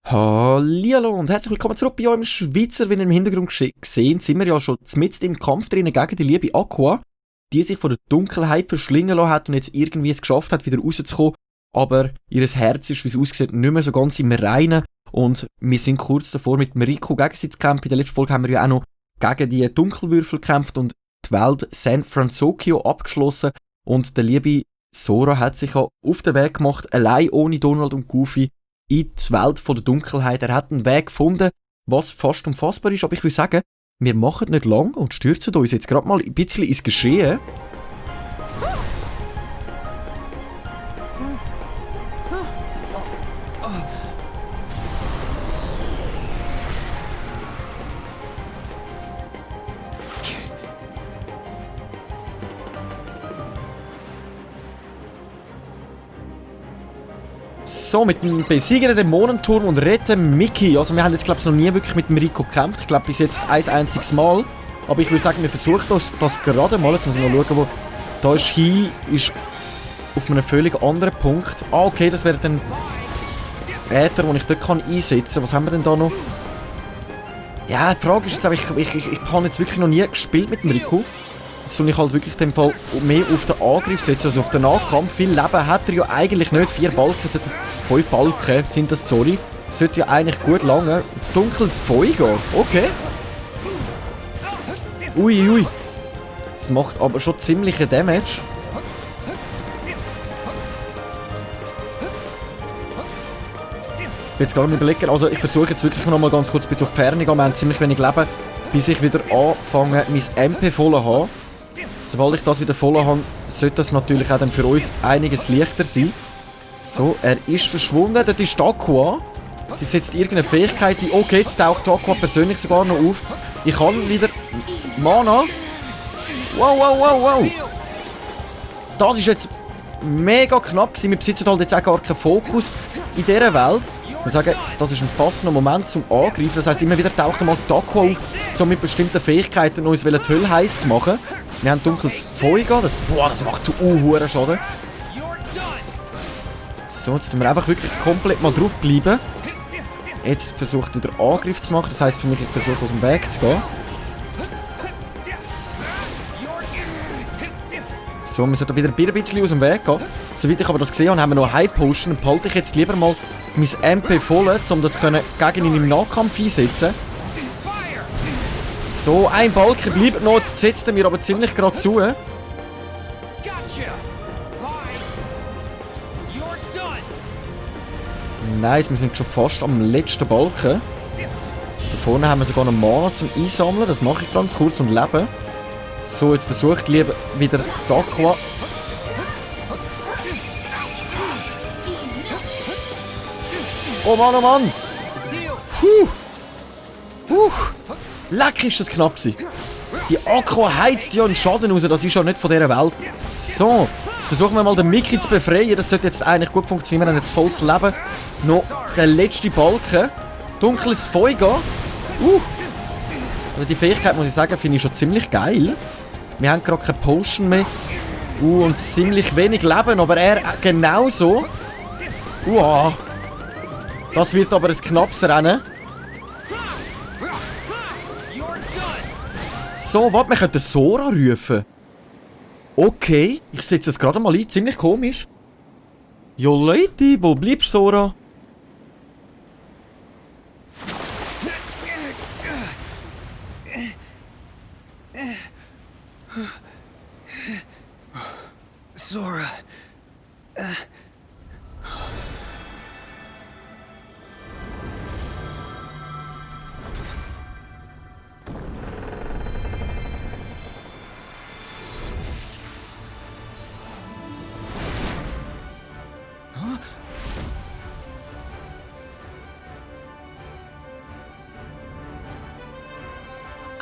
Hallihallo und herzlich willkommen zurück bei euch im Schweizer. Wie ihr im Hintergrund gesehen, sind wir ja schon mitten im Kampf drin gegen die liebe Aqua, die sich von der Dunkelheit verschlingen lassen hat und jetzt irgendwie es geschafft hat, wieder rauszukommen. Aber ihr Herz ist, wie es aussieht, nicht mehr so ganz im Reinen. Und wir sind kurz davor, mit Rico gegen sie zu kämpfen. In der letzten Folge haben wir ja auch noch gegen die Dunkelwürfel gekämpft und die Welt San Francisco abgeschlossen. Und der liebe Sora hat sich ja auf den Weg gemacht, allein ohne Donald und Goofy, in die Welt von der Dunkelheit. Er hat einen Weg gefunden, was fast unfassbar ist. Aber ich würde sagen, wir machen nicht lang und stürzen uns jetzt gerade mal ein bisschen ins Geschehen. So, mit dem Besiegen der Dämonenturm und retten Mickey. Also wir haben jetzt, glaube ich, noch nie wirklich mit dem Rico gekämpft. Ich glaube, bis jetzt ein einziges Mal. Aber ich würde sagen, wir versuchen das gerade mal. Jetzt muss ich mal schauen, wo... Da ist Heal, ist auf einem völlig anderen Punkt. Ah, okay, das wäre dann Äther, den ich dort einsetzen kann. Was haben wir denn da noch? Ja, die Frage ist jetzt einfach, ich habe jetzt wirklich noch nie gespielt mit dem Rico. Jetzt soll ich halt wirklich in dem Fall mehr auf den Angriff setzen, also auf den Nahkampf. Viel Leben hat er ja eigentlich nicht. 4 Balken, 5 Balken sind das, sorry. Sollte ja eigentlich gut lange. Dunkles Feuer, okay. Ui. Das macht aber schon ziemlichen Damage. Ich bin jetzt gar nicht überlegen, also ich versuche jetzt wirklich noch mal ganz kurz bis auf die Ferne gehen. Wir haben ziemlich wenig Leben, bis ich wieder anfange, mein MP voll zu haben. Sobald ich das wieder voll habe, sollte das natürlich auch dann für uns einiges leichter sein. So, er ist verschwunden. Dort ist Aqua. Sie setzt irgendeine Fähigkeit ein. Okay, jetzt taucht Aqua persönlich sogar noch auf. Ich kann wieder... Mana. Wow. Das ist jetzt mega knapp gewesen. Wir besitzen halt jetzt auch gar keinen Fokus in dieser Welt. Ich muss sagen, das ist ein passender Moment zum Angreifen. Das heisst, immer wieder taucht einmal die Aqua auf, um mit bestimmten Fähigkeiten uns die Hölle heiß zu machen. Wir haben dunkles Feuer, das macht hohen Schaden. So, jetzt tun wir einfach wirklich komplett mal drauf bleiben. Jetzt versucht wieder Angriff zu machen, das heisst für mich, ich versuche aus dem Weg zu gehen. So, wir sollten wieder ein bisschen aus dem Weg gehen. Soweit ich aber das gesehen habe, haben wir noch High Potion. Und behalte ich jetzt lieber mal mein MP voll, um das gegen ihn im Nahkampf einsetzen. So, ein Balken bleibt noch, jetzt setzt er mir aber ziemlich gerade zu. Nice, wir sind schon fast am letzten Balken. Da vorne haben wir sogar noch Mana zum Einsammeln, das mache ich ganz kurz und leben. So, jetzt versuche ich lieber wieder die Aqua. Oh Mann! Leck, ist das knapp gewesen. Die Aqua heizt ja einen Schaden raus, das ist ja nicht von dieser Welt. So, jetzt versuchen wir mal den Mickey zu befreien. Das sollte jetzt eigentlich gut funktionieren. Wir haben jetzt volles Leben. Noch der letzte Balken. Dunkles Feuer. Also die Fähigkeit, muss ich sagen, finde ich schon ziemlich geil. Wir haben gerade keine Potion mehr. Und ziemlich wenig Leben, aber er genauso. Das wird aber ein knappes Rennen. So, warte, wir könnten Sora rufen. Okay, ich setze es gerade mal ein. Ziemlich komisch. Jo Leute, wo bleibst du, Sora? Sora.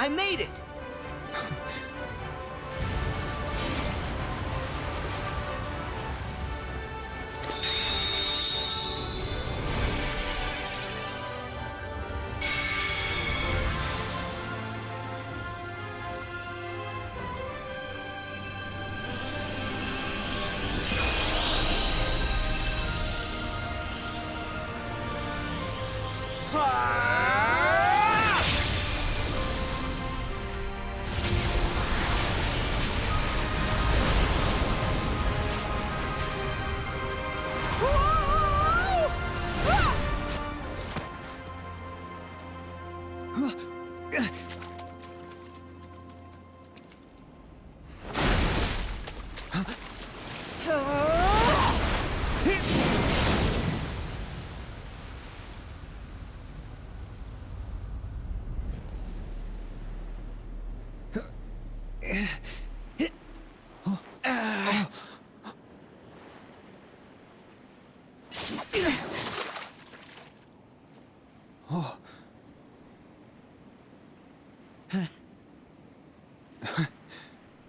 I made it!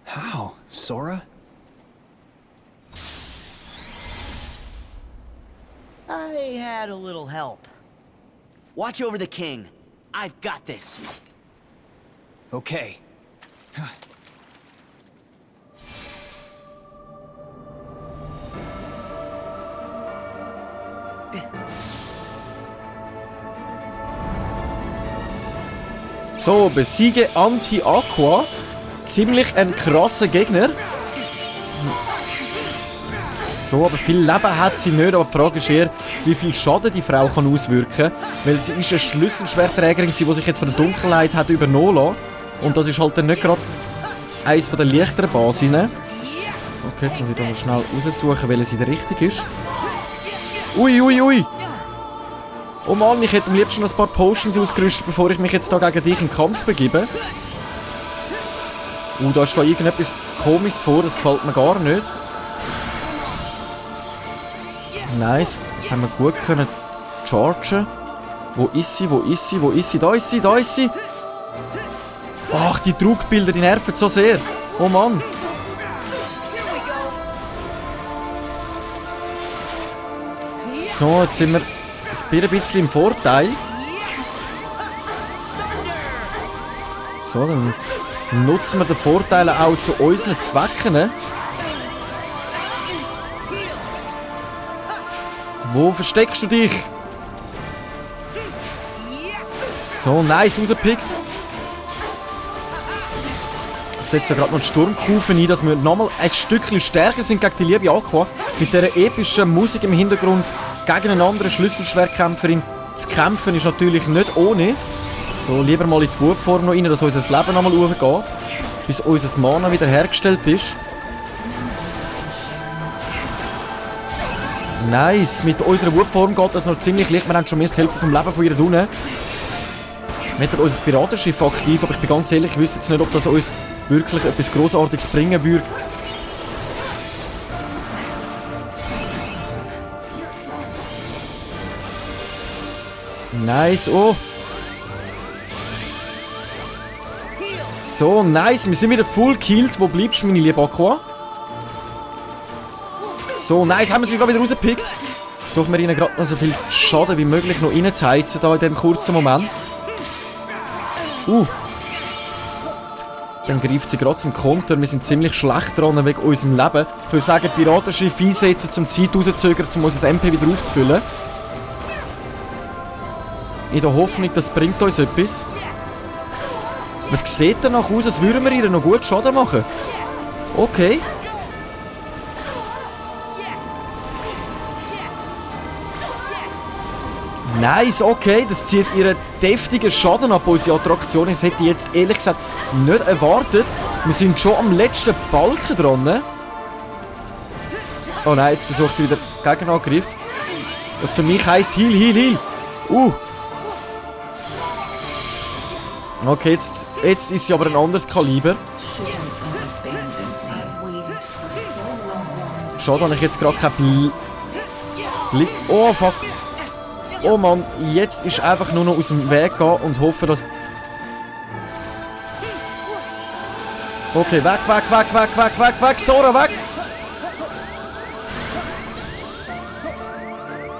How, Sora? I had a little help. Watch over the king. I've got this. Okay. So, besiege Anti-Aqua. Ziemlich ein krasser Gegner. So, aber viel Leben hat sie nicht, aber die Frage ist eher, wie viel Schaden die Frau kann auswirken kann. Weil sie ist eine Schlüsselschwertträgerin, die sich jetzt von der Dunkelheit hat übernommen lassen. Und das ist halt dann nicht gerade eines der leichteren Basinnen. Okay, jetzt muss ich da noch schnell raussuchen, welche der richtig ist. Ui, ui, ui! Oh Mann, ich hätte am liebsten noch ein paar Potions ausgerüstet, bevor ich mich jetzt da gegen dich in den Kampf begebe. Da ist da irgendetwas Komisches vor, das gefällt mir gar nicht. Nice, das haben wir gut können chargen. Wo ist sie, wo ist sie, wo ist sie? Da ist sie, da ist sie! Ach, die Trugbilder, die nerven so sehr. Oh Mann. So, jetzt sind wir ein bisschen im Vorteil. So, dann nutzen wir den Vorteil auch zu unseren Zwecken. Wo versteckst du dich? So, nice, rausgepickt. Ich setze gerade noch einen Sturmkufen ein, dass wir nochmal ein Stückchen stärker sind gegen die liebe Aqua. Mit dieser epischen Musik im Hintergrund gegen eine andere Schlüsselschwertkämpferin zu kämpfen ist natürlich nicht ohne. So, lieber mal in die Wurfform noch rein, dass unser Leben nochmal hochgeht. Bis unser Mana wieder hergestellt ist. Nice, mit unserer Wurfform geht das noch ziemlich leicht. Wir haben schon mehr als die Hälfte vom Leben von ihr unten. Wir haben unser Piratenschiff aktiv, aber ich bin ganz ehrlich, ich wüsste jetzt nicht, ob das uns wirklich etwas Grossartiges bringen würde. Nice, oh. So, nice, wir sind wieder full killed. Wo bleibst du, meine liebe Aqua? So, nice, haben wir sie gerade wieder rausgepickt. Versuchen wir ihnen gerade noch so viel Schaden wie möglich noch reinzuheizen, da in diesem kurzen Moment. Dann greift sie gerade zum Konter. Wir sind ziemlich schlecht dran wegen unserem Leben. Ich würde sagen, Piratenschiff einsetzen, um die Zeit rauszuzögern, um unser MP wieder aufzufüllen. In der Hoffnung, das bringt uns etwas. Es sieht danach aus, als würden wir ihr noch gut Schaden machen. Okay. Nice, okay, das zieht ihren deftigen Schaden ab, unsere Attraktion. Das hätte ich jetzt ehrlich gesagt nicht erwartet. Wir sind schon am letzten Balken dran. Oh nein, jetzt versucht sie wieder Gegenangriff. Was für mich heisst Heal, Heal, Heal. Okay, jetzt ist sie aber ein anderes Kaliber. Schade, dass ich jetzt gerade kein Oh, fuck. Oh Mann, jetzt ist einfach nur noch aus dem Weg gehen und hoffen, dass... Okay, weg, weg, weg, weg, weg, weg, weg, Sora, weg!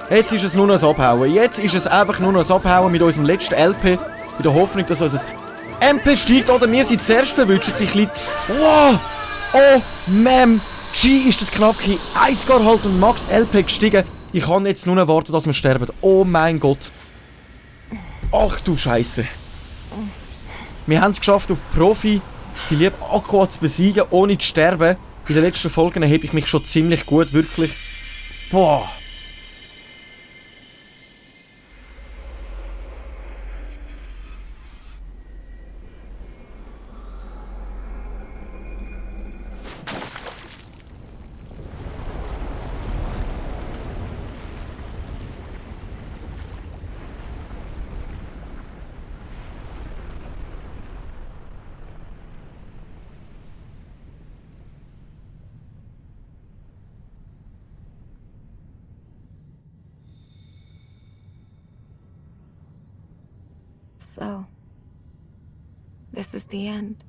Jetzt ist es nur noch ein Abhauen. Jetzt ist es einfach nur noch ein Abhauen mit unserem letzten LP. In der Hoffnung, dass unser MP steigt. Oder wir sind zuerst verwünscht. Wow! Oh, Ma'am! G ist das knapp. 1 Gar halt und Max LP gestiegen. Ich kann jetzt nur warten, dass wir sterben. Oh mein Gott. Ach du Scheiße. Wir haben es geschafft, auf Profi die liebe Aqua zu besiegen, ohne zu sterben. In den letzten Folgen habe ich mich schon ziemlich gut, wirklich. Boah. So, this is the end.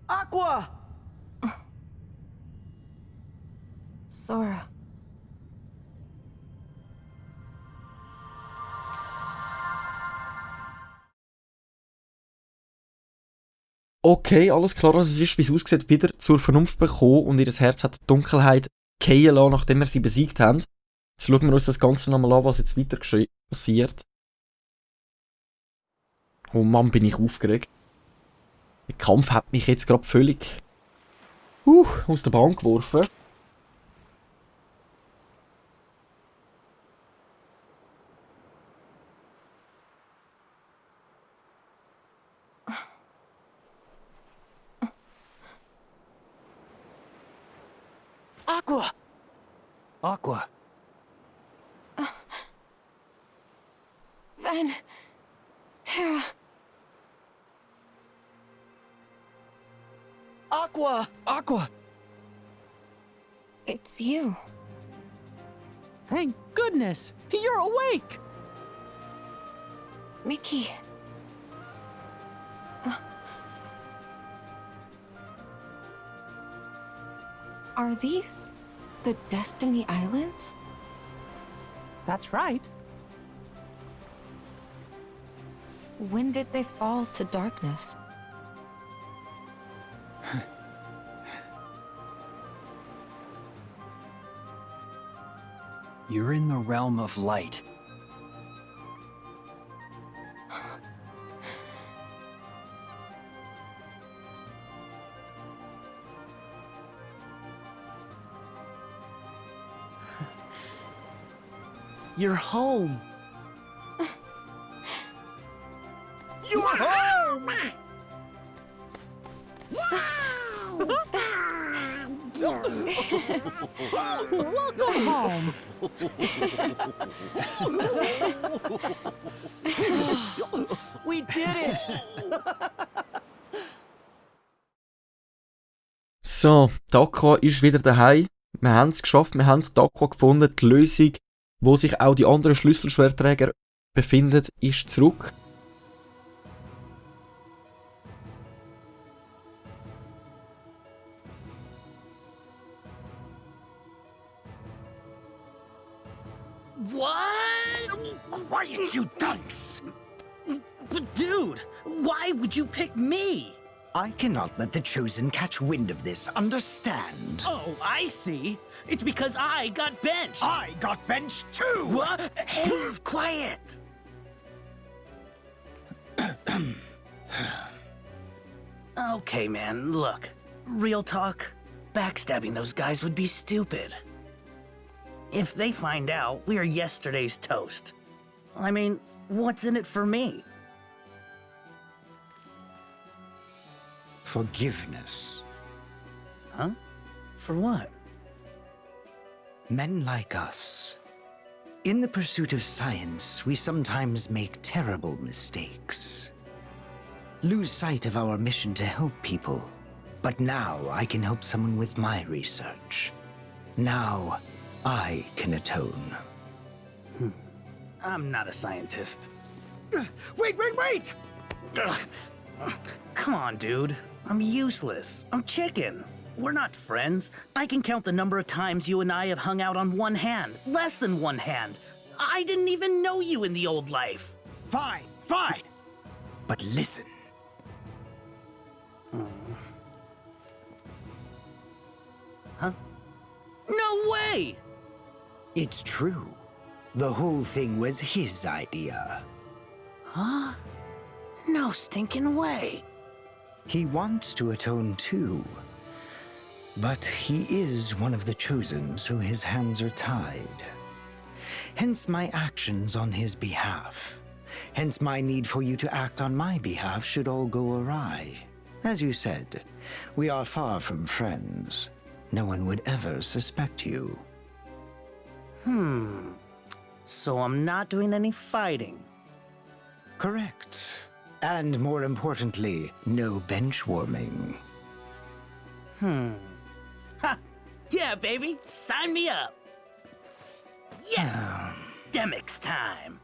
Aqua! Sora. Okay, alles klar, also es ist, wie es aussieht, wieder zur Vernunft bekommen und ihr Herz hat die Dunkelheit fallen lassen, nachdem wir sie besiegt haben. Jetzt schauen wir uns das Ganze nochmal an, was jetzt weiter passiert. Oh Mann, bin ich aufgeregt. Der Kampf hat mich jetzt gerade völlig aus der Bahn geworfen. Aqua! Aqua. Ven. Terra. Aqua! Aqua! It's you. Thank goodness! You're awake! Mickey. Are these the Destiny Islands? That's right. When did they fall to darkness? You're in the realm of light. You're home! You're home! Welcome home! We did it! So, die Aqua ist wieder daheim. Wir haben es geschafft, wir haben die Aqua gefunden. Die Lösung, wo sich auch die anderen Schlüsselschwertträger befinden, ist zurück. What? Quiet, you dunce! But dude, why would you pick me? I cannot let the Chosen catch wind of this, understand? Oh, I see. It's because I got benched. I got benched too! What? Hey, quiet. Okay, man, look. Real talk, backstabbing those guys would be stupid. If they find out, we are yesterday's toast. I mean, what's in it for me? Forgiveness. Huh? For what? Men like us. In the pursuit of science, we sometimes make terrible mistakes. Lose sight of our mission to help people. But now I can help someone with my research. Now I can atone. I'm not a scientist. Wait! Ugh. Come on, dude. I'm useless. I'm chicken. We're not friends. I can count the number of times you and I have hung out on one hand. Less than one hand. I didn't even know you in the old life. Fine. But listen. Huh? No way! It's true. The whole thing was his idea. Huh? No stinking way. He wants to atone too. But he is one of the Chosen, so his hands are tied. Hence my actions on his behalf. Hence my need for you to act on my behalf should all go awry. As you said, we are far from friends. No one would ever suspect you. So I'm not doing any fighting. Correct. And more importantly, no bench warming. Ha! Yeah, baby! Sign me up! Yes! Demix time!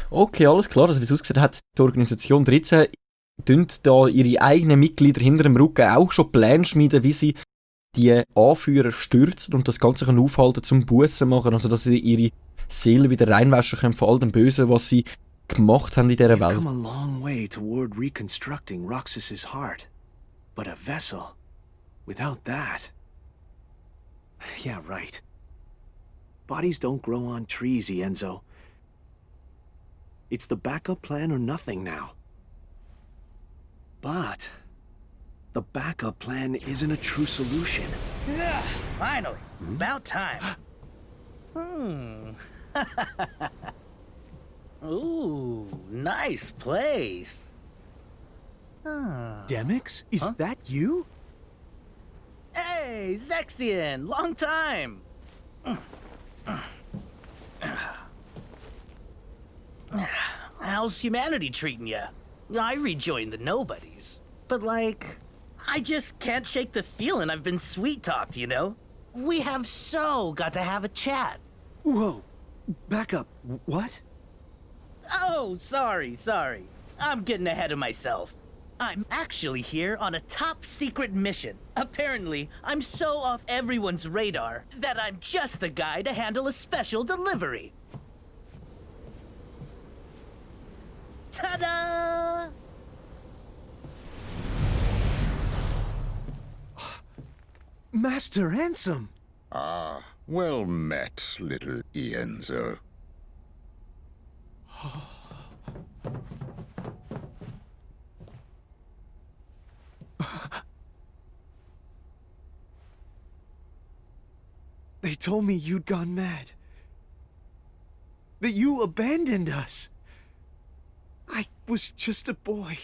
Okay, alles klar. Also wie es ausgesehen hat, die Organisation 13 tünt da ihre eigenen Mitglieder hinter dem Rücken auch schon Pläne schmieden, wie sie die Anführer stürzen und das Ganze können aufhalten zum Bussen machen, also dass sie ihre Seele wieder reinwaschen können von all dem Bösen, was sie gemacht haben in dieser We've Welt. come a long way toward reconstructing Roxas's heart. But a vessel, without that... Yeah, right. Bodies don't grow on trees, Ienzo. It's the backup plan or nothing now. But... the backup plan isn't a true solution. Yeah, finally. About time. Ooh, nice place. Demix? Is that you? Hey, Zexion! Long time! How's humanity treating ya? I rejoined the Nobodies. But like, I just can't shake the feeling I've been sweet-talked, you know? We have so got to have a chat. Whoa. Back up. What? Oh, sorry. I'm getting ahead of myself. I'm actually here on a top-secret mission. Apparently, I'm so off everyone's radar that I'm just the guy to handle a special delivery. Ta-da! Master Ansem! Ah, well met, little Ienzo. They told me you'd gone mad. That you abandoned us. I was just a boy.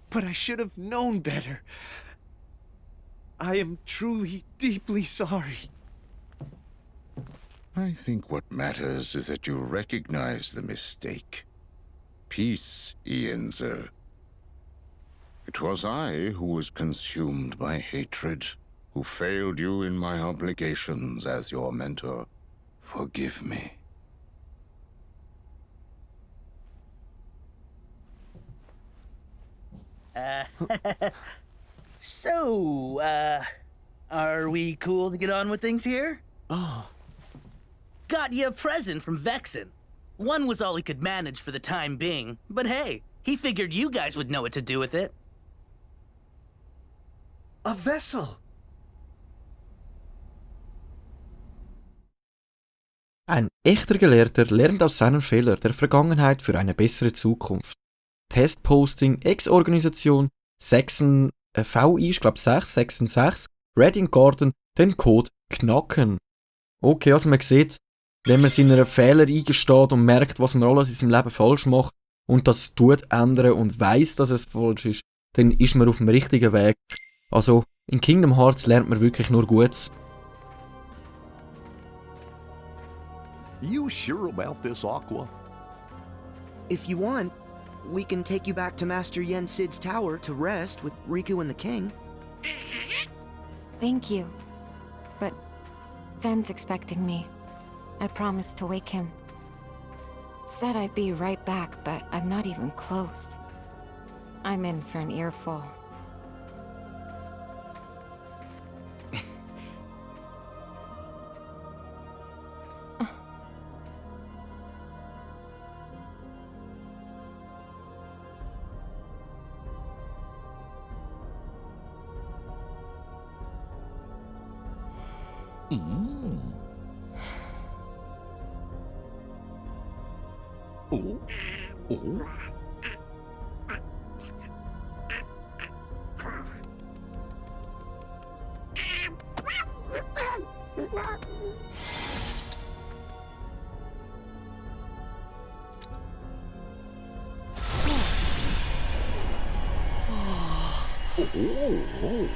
But I should have known better. I am truly, deeply sorry. I think what matters is that you recognize the mistake. Peace, Ienzo. It was I who was consumed by hatred, who failed you in my obligations as your mentor. Forgive me. So, are we cool to get on with things here? Oh, Got you a present from Vexen. One was all he could manage for the time being, but hey, he figured you guys would know what to do with it. a vessel! Ein echter Gelehrter lernt aus seinen Fehlern der Vergangenheit für eine bessere Zukunft. Testposting, Ex-Organisation, VI, ich glaube 666, Reading Garden, den Code knacken. Okay, also man sieht, wenn man seine Fehler eingesteht und merkt, was man alles in seinem Leben falsch macht und das tut ändern und weiss, dass es falsch ist, dann ist man auf dem richtigen Weg. Also, in Kingdom Hearts lernt man wirklich nur Gutes. You sure about this, Aqua? If you want, we can take you back to Master Yen Sid's tower to rest with Riku and the king. Thank you. But Ven's expecting me. I promised to wake him. Said I'd be right back, but I'm not even close. I'm in for an earful. Oh, oh.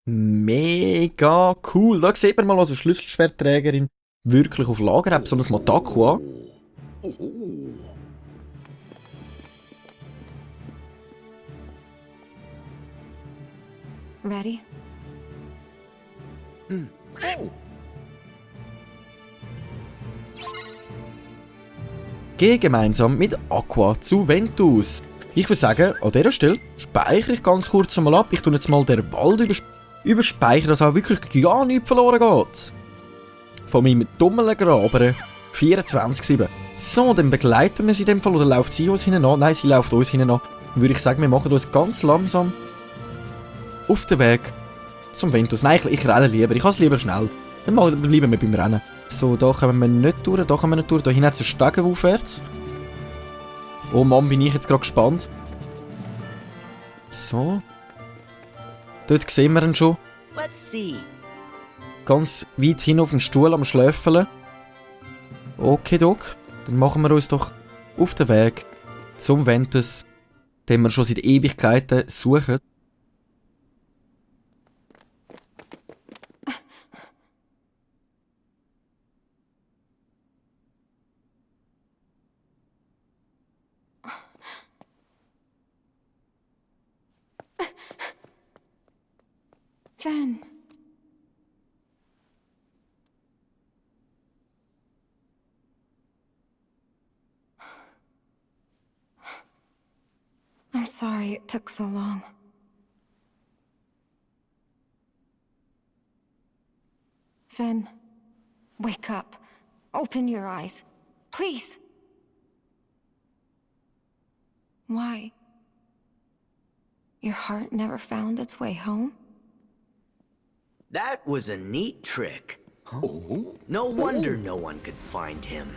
Mega cool. Da sieht man mal, was eine Schlüsselschwertträgerin wirklich auf Lager hat, besonders Motakua. Ready? Geh gemeinsam mit Aqua zu Ventus. Ich würde sagen, an dieser Stelle speichere ich ganz kurz mal ab. Ich tue jetzt mal den Wald überspeichern, dass auch wirklich gar nichts verloren geht. Von meinem dummen Graben 24/7. So, dann begleiten wir sie in dem Fall. Oder läuft sie uns hinten an? Nein, sie läuft uns hinten an. Dann würde ich sagen, wir machen uns ganz langsam auf den Weg zum Ventus. Nein, ich renne lieber. Ich kann es lieber schnell. Dann bleiben wir beim Rennen. So, da kommen wir nicht durch. Da kommen wir nicht durch. Da hinten hat es einen Steg aufwärts. Oh Mann, bin ich jetzt gerade gespannt. So. Dort sehen wir ihn schon. Let's see. Ganz weit hin auf dem Stuhl am Schlöffeln. Okay, Doc. Dann machen wir uns doch auf den Weg zum Ventus, den wir schon seit Ewigkeiten suchen. Ven. I'm sorry it took so long. Ven, wake up. Open your eyes. Please. Why? Your heart never found its way home? That was a neat trick. No wonder no one could find him.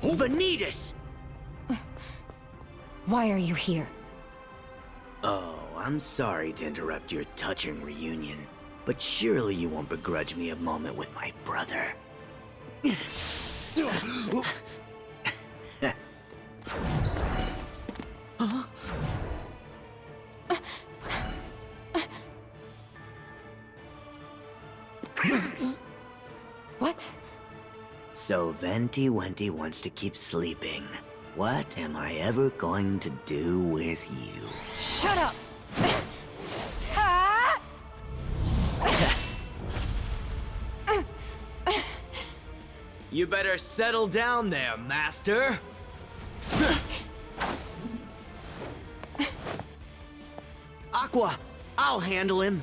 Vanitas! Why are you here? Oh, I'm sorry to interrupt your touching reunion, but surely you won't begrudge me a moment with my brother. What? So Venti Wenty wants to keep sleeping. What am I ever going to do with you? Shut up! Ta- You better settle down there, Master. Aqua, I'll handle him.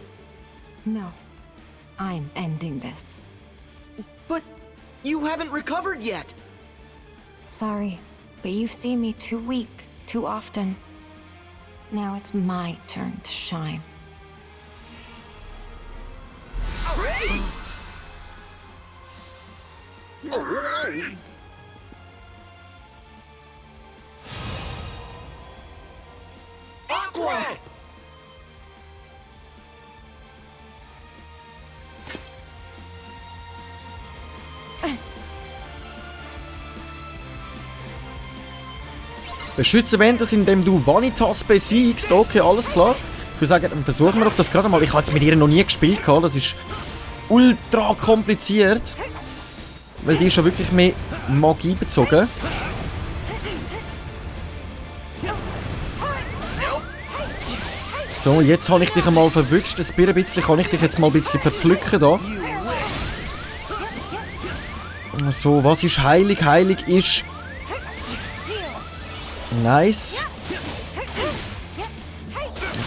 No. I'm ending this. But you haven't recovered yet. Sorry, but you've seen me too weak, too often. Now it's my turn to shine. Aqua! Beschütze Ventus, indem du Vanitas besiegst. Okay, alles klar. Ich würde sagen, dann versuchen wir doch das gerade mal. Ich habe jetzt mit ihr noch nie gespielt. Das ist ultra kompliziert. Weil die ist ja wirklich mehr Magie bezogen. So, jetzt habe ich dich einmal verwünscht. Ein bisschen kann ich dich jetzt mal ein bisschen verpflücken da. So, was ist heilig? Heilig ist... Nice.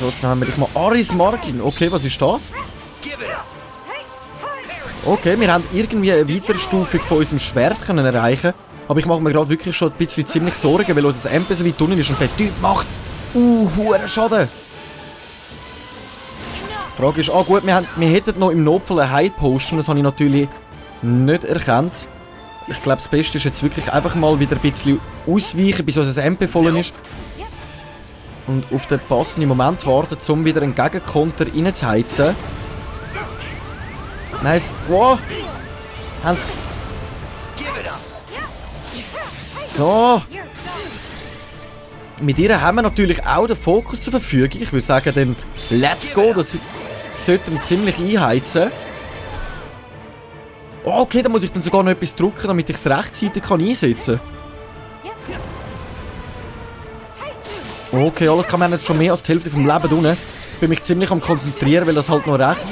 So, jetzt haben wir dich mal Aris Margin. Okay, was ist das? Okay, wir haben irgendwie eine Weiterstufung von unserem Schwert können erreichen. Aber ich mache mir gerade wirklich schon ein bisschen ziemlich Sorgen, weil unser MP so weit unten ist und der Typ macht hohen Schaden. Die Frage ist, gut, wir hätten noch im Notfall eine Heil Potion, das habe ich natürlich nicht erkannt. Ich glaube, das Beste ist jetzt wirklich einfach mal wieder ein bisschen ausweichen, bis unser MP voll ist. Und auf den passenden Moment warten, um wieder einen Gegenkonter reinzuheizen. Nice. Wow! Haben's... So! Mit ihr haben wir natürlich auch den Fokus zur Verfügung. Ich würde sagen, dann let's go. Das sollte wir ziemlich einheizen. Oh, okay, da muss ich dann sogar noch etwas drücken, damit ich es rechtzeitig einsetzen kann. Okay, alles kann man jetzt schon mehr als die Hälfte vom Leben tun. Ich bin mich ziemlich am konzentrieren, weil das halt noch recht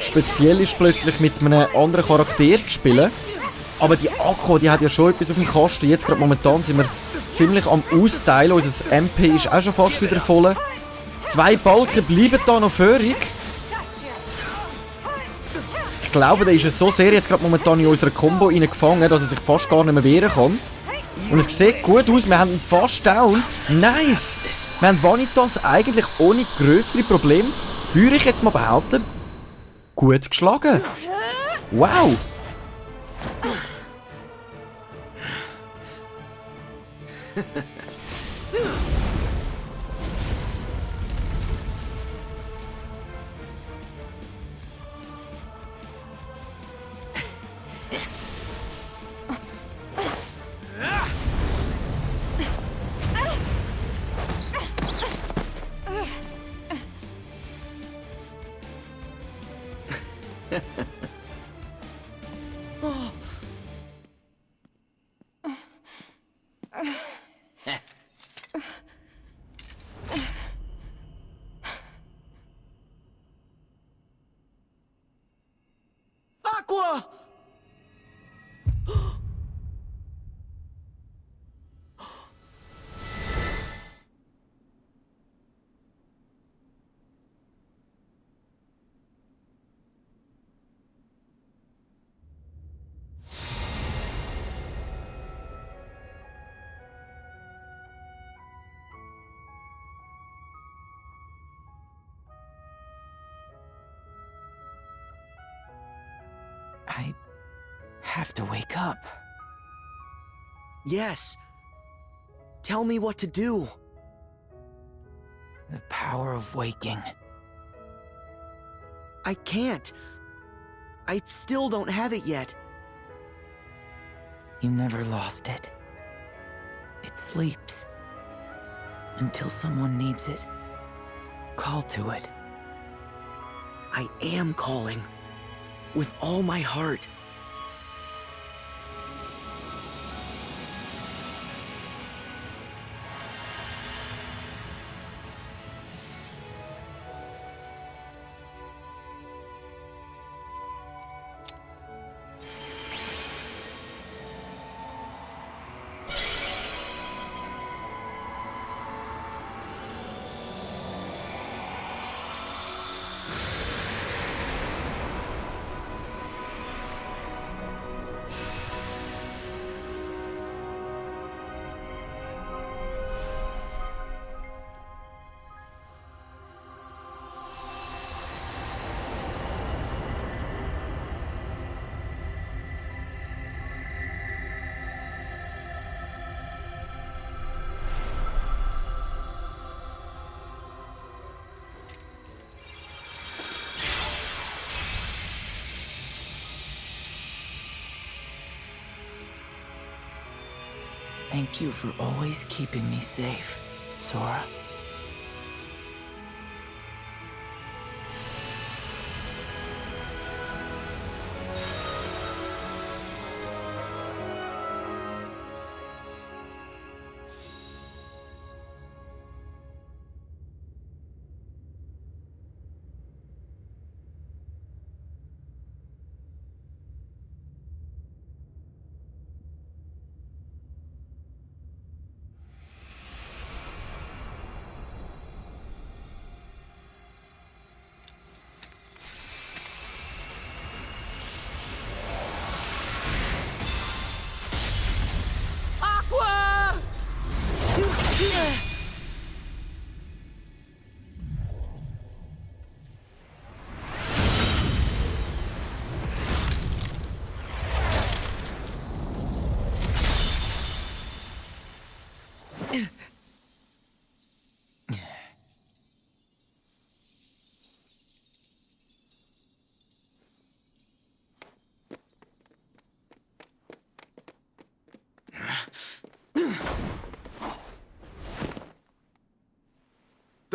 speziell ist, plötzlich mit einem anderen Charakter zu spielen. Aber die Akku, die hat ja schon etwas auf dem Kasten. Jetzt gerade momentan sind wir ziemlich am Austeilen. Unser MP ist auch schon fast wieder voll. 2 Balken bleiben da noch führig. Ich glaube, der ist ja so sehr jetzt gerade momentan in unserer Combo reingefangen, dass er sich fast gar nicht mehr wehren kann. Und es sieht gut aus, wir haben ihn fast down. Nice! Wir haben Vanitas eigentlich ohne grössere Probleme, würde ich jetzt mal behaupten, gut geschlagen. Wow! Aqua! I have to wake up. Yes. Tell me what to do. The power of waking. I can't. I still don't have it yet. You never lost it. It sleeps. Until someone needs it. Call to it. I am calling. With all my heart. Thank you for always keeping me safe, Sora.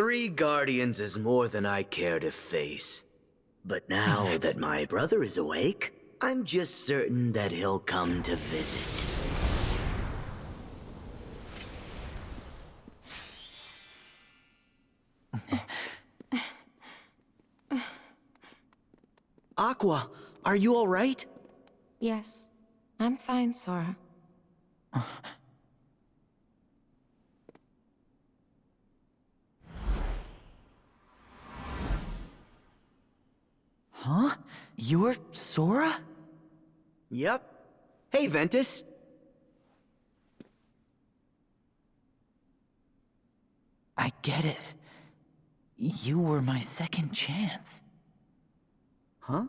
3 guardians is more than I care to face. But now that my brother is awake, I'm just certain that he'll come to visit. Aqua, are you all right? Yes, I'm fine, Sora. Huh? You're Sora? Yep. Hey, Ventus. I get it. You were my second chance. Huh?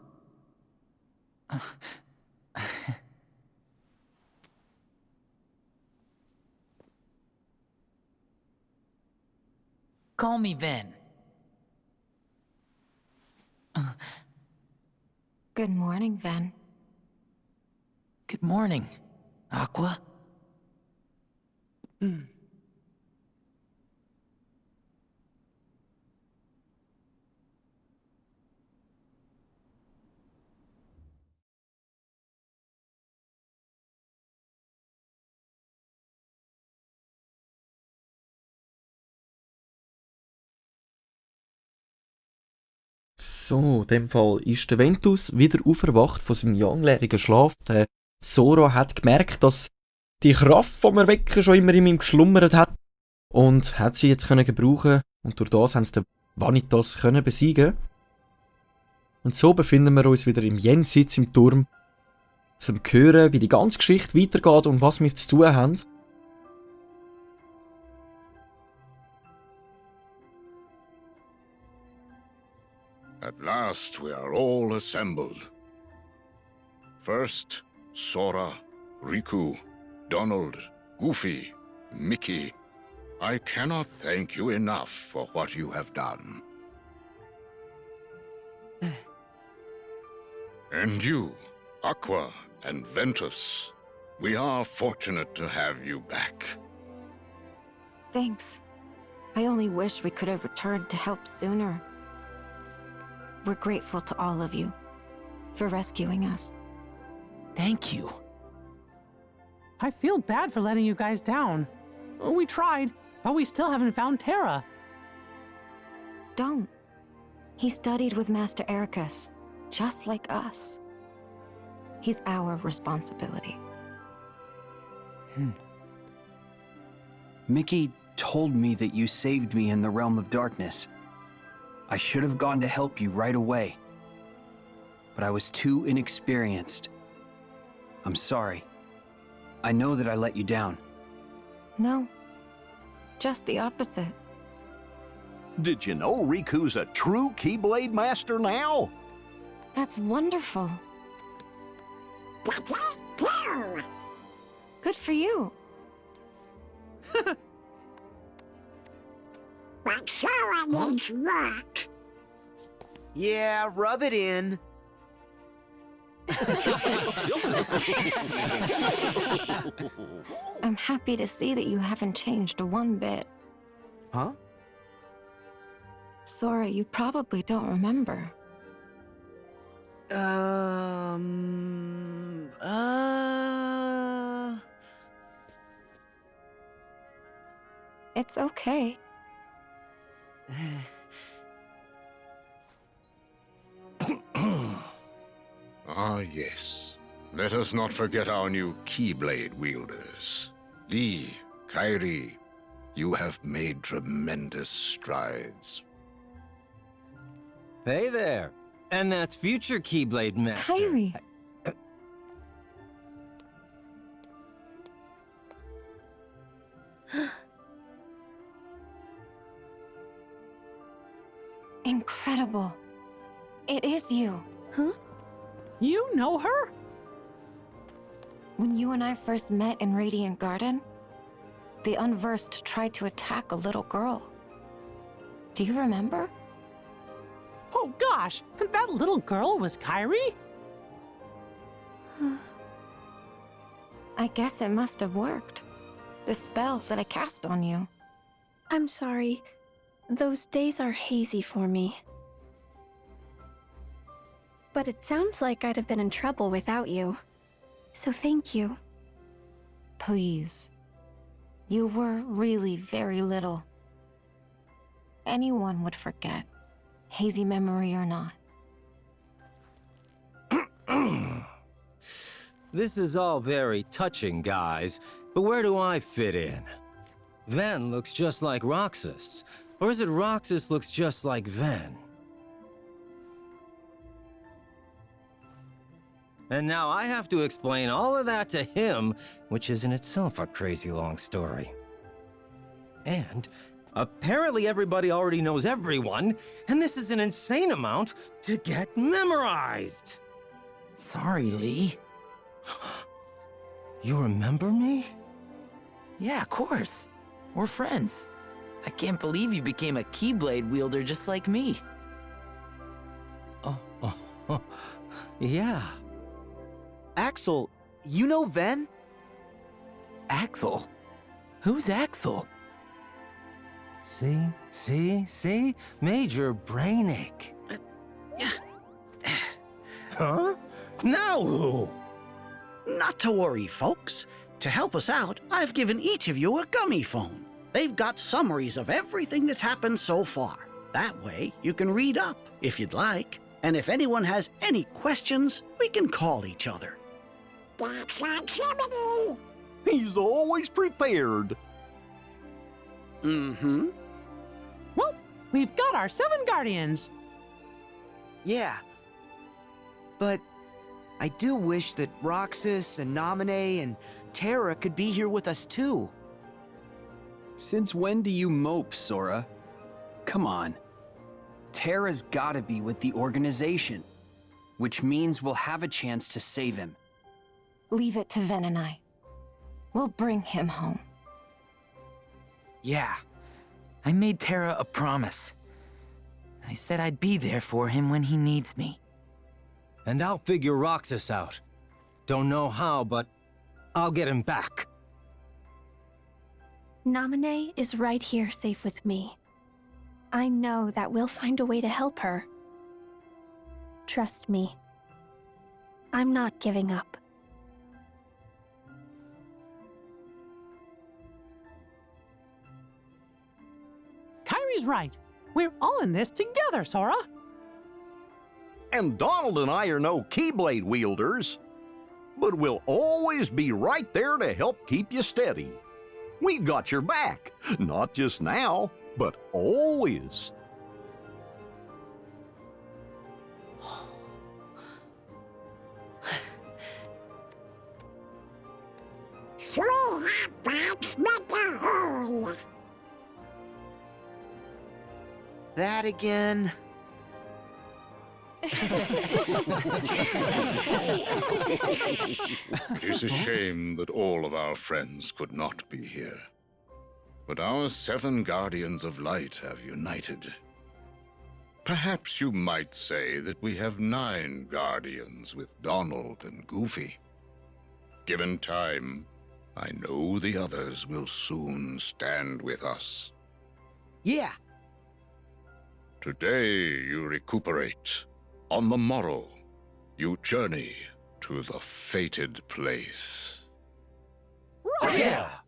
Call me Ven. Good morning, Ven. Good morning, Aqua. So, in dem Fall ist der Ventus wieder auferwacht von seinem langleerigen Schlaf. Der Sora hat gemerkt, dass die Kraft vom Erwecken schon immer in ihm geschlummert hat und hat sie jetzt können gebrauchen und durch das haben sie den Vanitas können besiegen. Und so befinden wir uns wieder im Jenseits im Turm, zum hören, wie die ganze Geschichte weitergeht und was wir zu tun haben. At last we are all assembled. First, Sora, Riku, Donald, Goofy, Mickey. I cannot thank you enough for what you have done. And you, Aqua and Ventus. We are fortunate to have you back. Thanks. I only wish we could have returned to help sooner. We're grateful to all of you for rescuing us. Thank you. I feel bad for letting you guys down. We tried, but we still haven't found Terra. Don't. He studied with Master Ericus, just like us. He's our responsibility. Mickey told me that you saved me in the Realm of Darkness. I should have gone to help you right away. But I was too inexperienced. I'm sorry. I know that I let you down. No. Just the opposite. Did you know Riku's a true Keyblade master now? That's wonderful. Good for you. But Sora needs work. Yeah, rub it in. I'm happy to see that you haven't changed one bit. Huh? Sora, you probably don't remember. It's okay. Ah, yes. Let us not forget our new Keyblade wielders. Lee, Kairi, you have made tremendous strides. Hey there. And that's future Keyblade Master. Kairi. Incredible. It is you. Huh? You know her? When you and I first met in Radiant Garden, the Unversed tried to attack a little girl. Do you remember? Oh gosh, that little girl was Kairi? I guess it must have worked. The spell that I cast on you. I'm sorry. Those days are hazy for me. But it sounds like I'd have been in trouble without you. So thank you. Please. You were really very little. Anyone would forget, hazy memory or not. This is all very touching, guys, but where do I fit in? Ven looks just like Roxas, or is it Roxas looks just like Ven? And now I have to explain all of that to him, which is in itself a crazy long story. And apparently everybody already knows everyone, and this is an insane amount to get memorized. Sorry, Lee. You remember me? Yeah, of course. We're friends. I can't believe you became a Keyblade wielder just like me. Oh, yeah. Axel, you know Ven? Axel? Who's Axel? See? Major brain ache. Huh? Now who? Not to worry, folks. To help us out, I've given each of you a gummy phone. They've got summaries of everything that's happened so far. That way, you can read up, if you'd like. And if anyone has any questions, we can call each other. That's activity! He's always prepared. Mm-hmm. Well, we've got our 7 guardians. Yeah. But I do wish that Roxas and Naminé and Terra could be here with us too. Since when do you mope, Sora? Come on. Terra's gotta be with the organization, which means we'll have a chance to save him. Leave it to Ven and I. We'll bring him home. Yeah. I made Terra a promise. I said I'd be there for him when he needs me. And I'll figure Roxas out. Don't know how, but I'll get him back. Naminé is right here safe with me. I know that we'll find a way to help her. Trust me. I'm not giving up. Kyrie's right. We're all in this together, Sora. And Donald and I are no Keyblade wielders, but we'll always be right there to help keep you steady. We've got your back, not just now, but always. That again? It's a shame that all of our friends could not be here. But our 7 Guardians of Light have united. Perhaps you might say that we have 9 Guardians with Donald and Goofy. Given time, I know the others will soon stand with us. Yeah. Today you recuperate. On the morrow, you journey to the fated place. Yeah!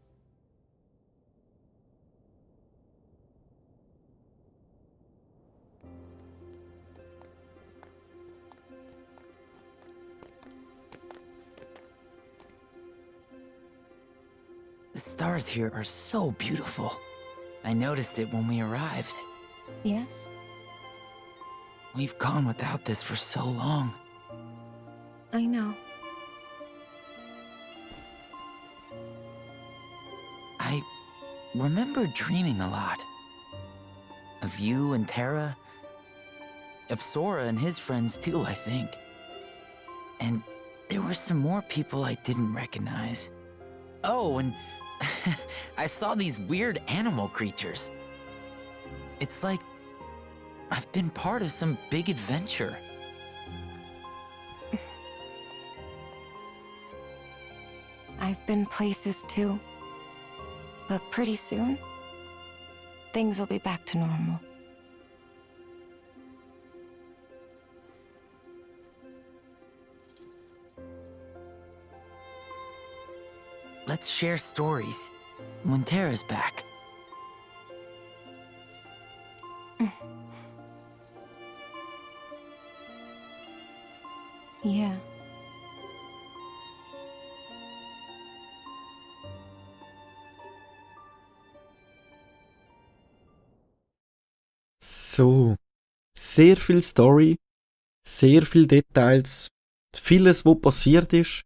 The stars here are so beautiful. I noticed it when we arrived. Yes? We've gone without this for so long. I know. I remember dreaming a lot. Of you and Terra. Of Sora and his friends too, I think. And there were some more people I didn't recognize. Oh, and I saw these weird animal creatures. It's like I've been part of some big adventure. I've been places too. But pretty soon, things will be back to normal. Let's share stories when Terra's back. Yeah. So, sehr viel Story, sehr viel Details, vieles, was passiert ist.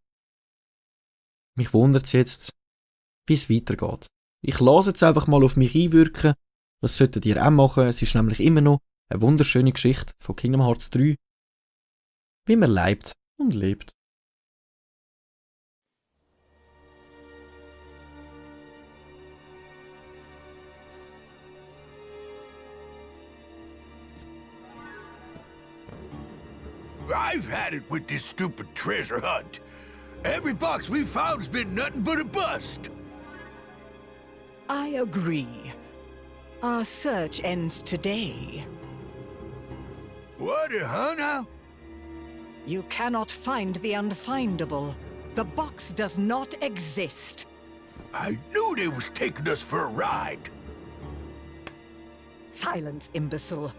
Mich wundert es jetzt, wie es weitergeht. Ich lasse jetzt einfach mal auf mich einwirken. Das solltet ihr auch machen. Es ist nämlich immer noch eine wunderschöne Geschichte von Kingdom Hearts 3, wie man lebt und lebt. I've had it with this stupid treasure hunt. Every box we've found's been nothing but a bust. I agree. Our search ends today. What, huh, now? You cannot find the unfindable. The box does not exist. I knew they was taking us for a ride. Silence, imbecile.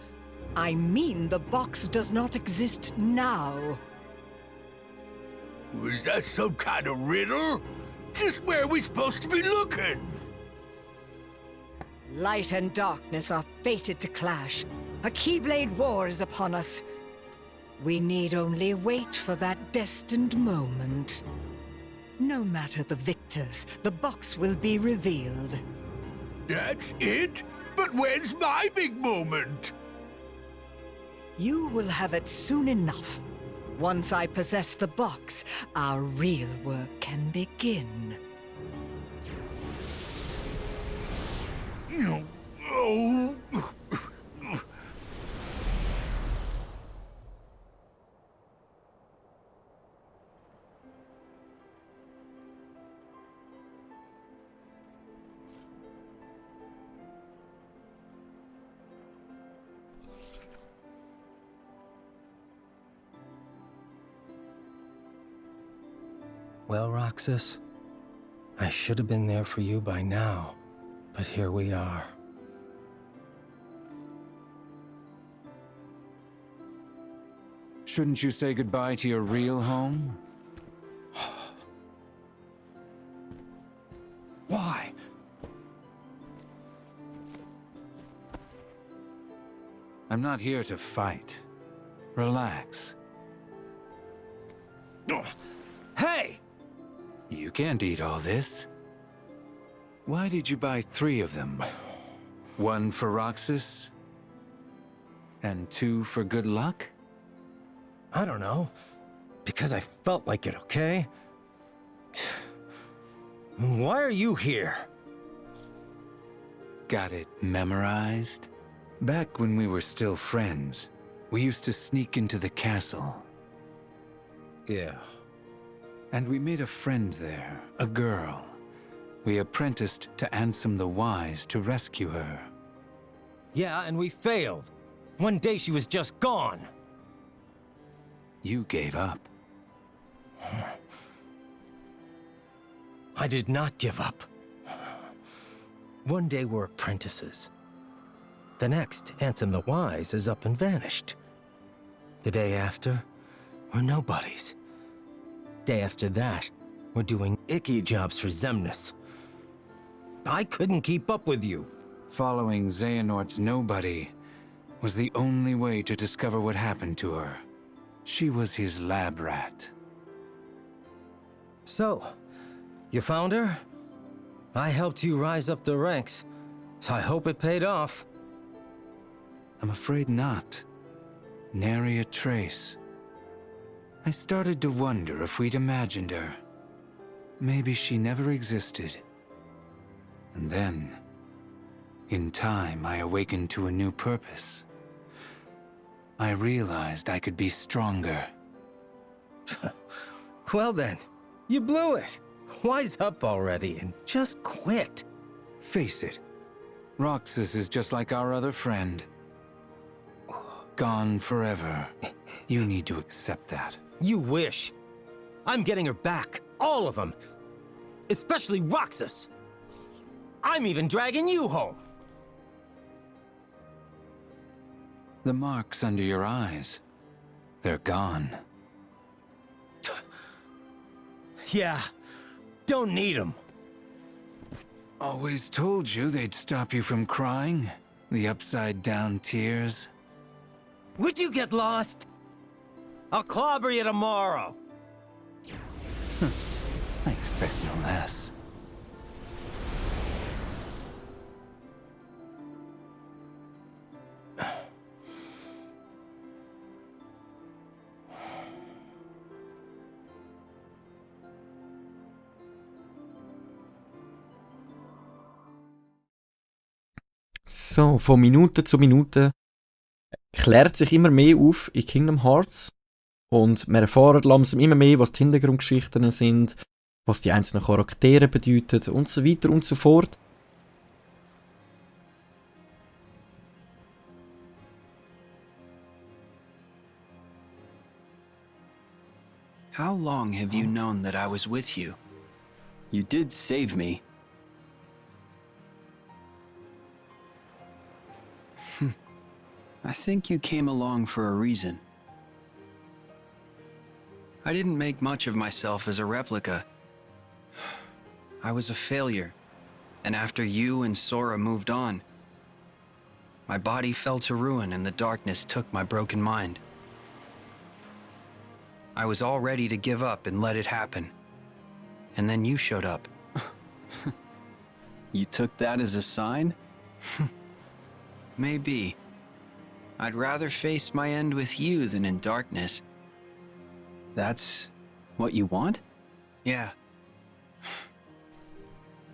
I mean the box does not exist now. Was that some kind of riddle? Just where are we supposed to be looking? Light and darkness are fated to clash. A Keyblade war is upon us. We need only wait for that destined moment. No matter the victors, the box will be revealed. That's it? But when's my big moment? You will have it soon enough. Once I possess the box, our real work can begin. Oh. Well, Roxas, I should have been there for you by now, but here we are. Shouldn't you say goodbye to your real home? Why? I'm not here to fight. Relax. Hey! You can't eat all this. Why did you buy 3 of them? 1 for Roxas? And 2 for good luck? I don't know. Because I felt like it, okay? Why are you here? Got it memorized? Back when we were still friends, we used to sneak into the castle. Yeah. And we made a friend there, a girl. We apprenticed to Ansem the Wise to rescue her. Yeah, and we failed. One day she was just gone. You gave up. I did not give up. One day we're apprentices. The next, Ansem the Wise is up and vanished. The day after, we're nobodies. Day after that, we're doing icky jobs for Xemnas. I couldn't keep up with you. Following Xehanort's nobody was the only way to discover what happened to her. She was his lab rat. So, you found her? I helped you rise up the ranks, so I hope it paid off. I'm afraid not. Nary a trace. I started to wonder if we'd imagined her. Maybe she never existed. And then, in time, I awakened to a new purpose. I realized I could be stronger. Well then, you blew it. Wise up already and just quit. Face it, Roxas is just like our other friend. Gone forever. You need to accept that. You wish. I'm getting her back. All of them. Especially Roxas. I'm even dragging you home. The marks under your eyes, they're gone. Yeah, don't need them. Always told you they'd stop you from crying. The upside-down tears. Would you get lost? I'll clobber you tomorrow. I expect no less. So, von Minute zu Minute klärt sich immer mehr auf in Kingdom Hearts und wir erfahren langsam immer mehr, was die Hintergrundgeschichten sind, was die einzelnen Charaktere bedeuten und so weiter und so fort. How long have you known that I was with you? You did save me. I think you came along for a reason. I didn't make much of myself as a replica. I was a failure, and after you and Sora moved on, my body fell to ruin and the darkness took my broken mind. I was all ready to give up and let it happen. And then you showed up. You took that as a sign? Maybe. I'd rather face my end with you than in darkness. That's what you want? Yeah.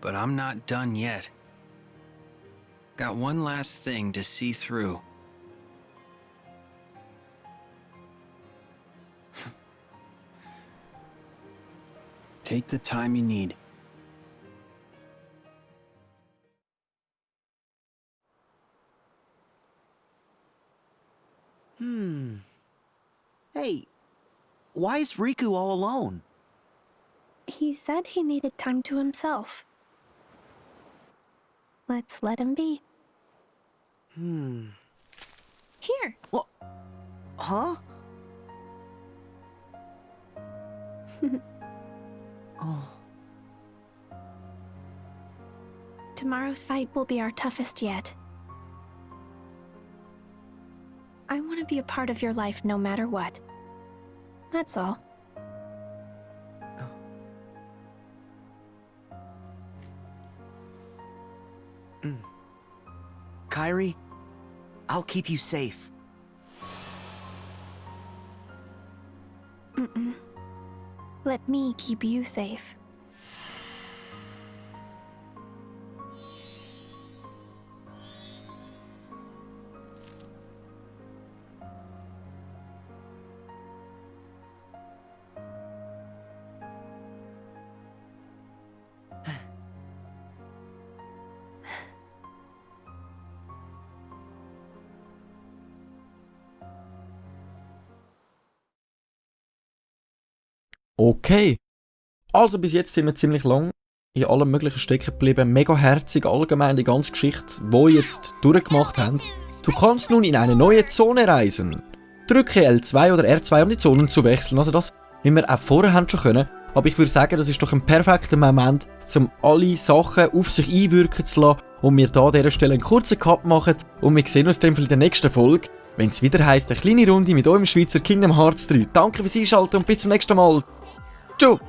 But I'm not done yet. Got one last thing to see through. Take the time you need. Hey, why is Riku all alone? He said he needed time to himself. Let's let him be. Here. What? Huh? Oh. Tomorrow's fight will be our toughest yet. I want to be a part of your life no matter what. That's all. Kairi, I'll keep you safe. Let me keep you safe. Okay. Also bis jetzt sind wir ziemlich lang in allem möglichen stecken geblieben. Mega herzig allgemein die ganze Geschichte, die wir jetzt durchgemacht haben. Du kannst nun in eine neue Zone reisen. Drücke L2 oder R2, um die Zonen zu wechseln. Also das, wie wir auch vorher haben schon können. Aber ich würde sagen, das ist doch ein perfekter Moment, um alle Sachen auf sich einwirken zu lassen und wir hier an dieser Stelle einen kurzen Cut machen. Und wir sehen uns dann in der nächsten Folge, wenn es wieder heisst, eine kleine Runde mit eurem Schweizer Kingdom Hearts 3. Danke fürs Einschalten und bis zum nächsten Mal. Ciao!